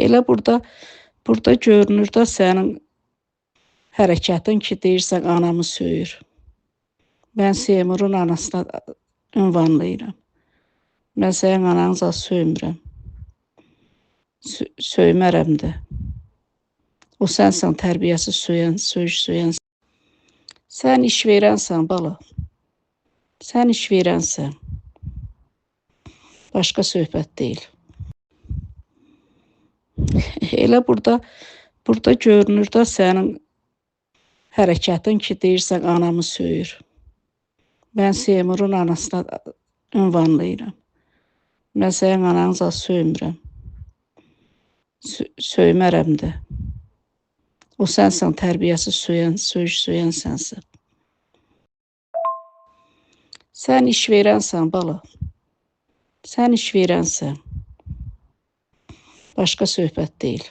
Elə burada görünür də sənin hərəkətin ki, deyirsən anamı söyür. Mən Seymurun anasına ünvanlayıram. Mən sənin ananı zad söymürəm. Söymərəm də. O sənsən tərbiyəsiz söyən, söyüş söyən. Sən iş verənsən bala. Sən iş verənsən. Başqa söhbət deyil. Elə burada görünür də sənin hərəkətin ki, deyirsən anamı söyür. Mən Seymurun anasına ünvanlayıram. Mən sənin ananı zad söymürəm. Söymərəm də. O sənsən tərbiyəsiz söyən, söyüş söyən sənsən. Sən iş verənsən bala. Sən iş verənsən. Başqa söhbət deyil.